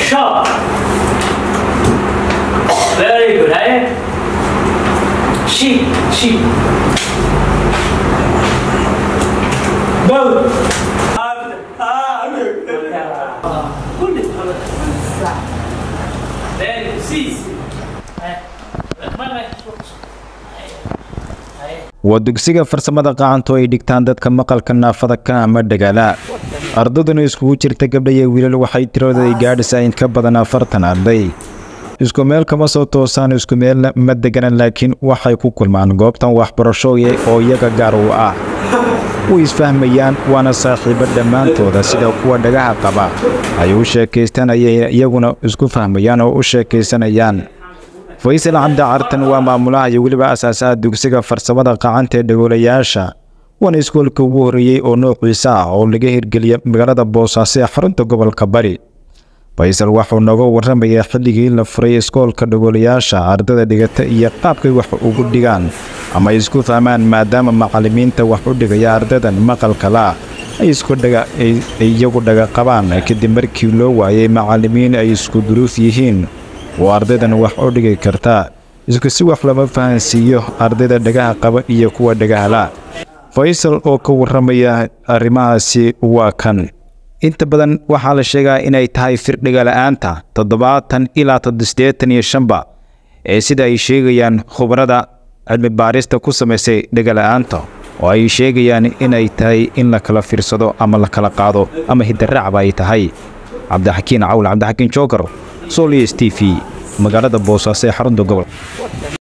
Sharp. Very good, eh? Sheep, sheep. Boat. Very good. C. Waa dugsiga farsamada gacanta oo ay dhigtaan dadka maqalka naafada ka ama dhagala. Ardaduna iskugu jirta gabdho iyo wiilal, waxay tiradooda ay gaadhaysaa in ka badan 40 arday. Isku meel kama soo toosaan, isku meelna ma deganan, laakiin waxay ku kulmaan goobtan waxbarasho oo iyaga gaar u ah. Way isfahmayaan, waana saaxiibo dhammaantooda. Sida kuwa dhagaha qaba ay u sheekaystaan ayay iyaguna isku fahmayaan oo u sheekaysanayaan. Faysal Cabdi Cartan waa maamulaha iyo weliba asaasaha dugsiga farsamada gacanta ee dhagoolayaasha, waana iskoolka ugu horreeyey oo noociisa ah oo laga hirgeliya magaalada Boosaaso ee xarunta gobolka Bari. Faysal waxuu nooga warramayaa xilligii la furay iskoolka dhagoolayaasha, ardada dhigata iyo qaabkay wax ugu dhigaan ama ay isku fahmaan, maadaama macallimiinta wax u dhigaya ardadan maqalka la ay isku dhaga ay iyagu dhaga qabaan, kadib markii loo waayay macallimiin ay isku duruuf yihiin oo ardaydan wax u dhigi karta. Isku si wax lama fahansiiyo ardayda dhagaha qaba iyo kuwa dhagaha la. Faysal oo ka warramaya arrimahaasi waa kan. Inta badan waxaa la sheegaa inay tahay firdhiga la'aanta 70 ilaa 85ba ee sida ay sheegayaan khubarada cilmi baarista ku samaysay dhagala'aanta, oo ay sheegayaan inay tahay in la kala fiirsado ama la kala qaado ama hidarraacba ay tahay. Cabdixakiin Cawl, Cabdixakiin Jookar, Solis TV, magaalada Boosaaso ee xarunta gobol.